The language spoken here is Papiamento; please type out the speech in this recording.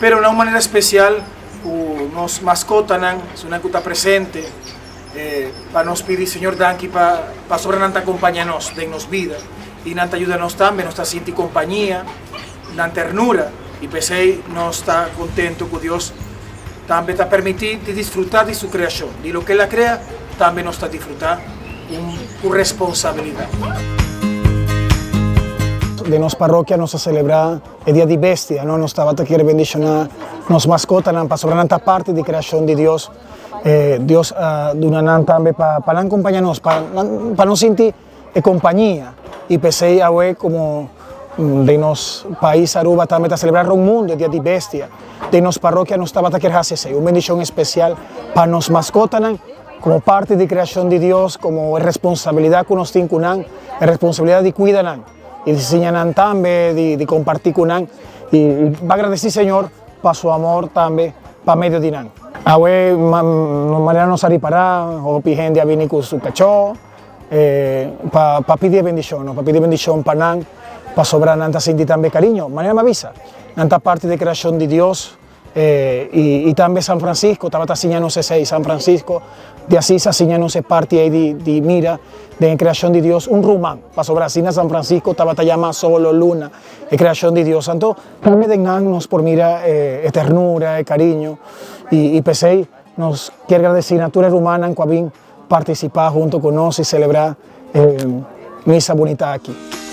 Pero na un manera spesial ku nos maskotanan, esunnan ku ta presente, pa nos pidi Señor danki pa pasobra nan ta kompaña nos den nos bida i nan ta yuda nos tambe, nos ta sinti kompañia, nan ternura i p'esei nos ta kontentu ku Dios tambe ta permití di disfrutá di su kreashon, di loke el a krea tambe nos ta disfrutá ku responsabilidat. Den nos parokia nos ta selebrá e dia di bestia, no? Nos tabata kier bendishoná nos maskotanan pasobra nan ta parti di kreashon di Dios. Dios a duna nan tambe pa nan kompañá nos, pa nos sinti e kompañia. I p'esei awe komo den nos pais Aruba tambe ta selebrá rond mundu e dia di bestia, den nos parokia nos tabata kier hasi esei, un bendishon espesial pa nos maskotanan komo parti di kreashon di Dios, komo e responsabilidat ku nos tin ku nan, e responsabilidat di kuida nan i di siña nan tambe, di kompartí ku nan i agradesí Señor pa su amor tambe pa medio di nan. Awe manera nos a ripará, hopi hende a bini ku su kachó pa pidi e bendishon, no? Pa pidi bendishon pa nan, pasobra nan ta sinti tambe kariño. Manera mi a bisa, nan ta parti di e kreashon di Dios i tambe San Francisco tabata siña nos esei. San Francisco di Asis a siña nos e parti ei di mira den e kreashon di Dios un ruman, pasobra asina San Francisco tabata yama sol o luna e kreashon di Dios. Anto tambe den nan nos por mira e ternura, e kariño i p'esei nos kier gradesí na tur e rumannan ku a bin partisipá hunto ku nos i selebrá e misa bunita aki.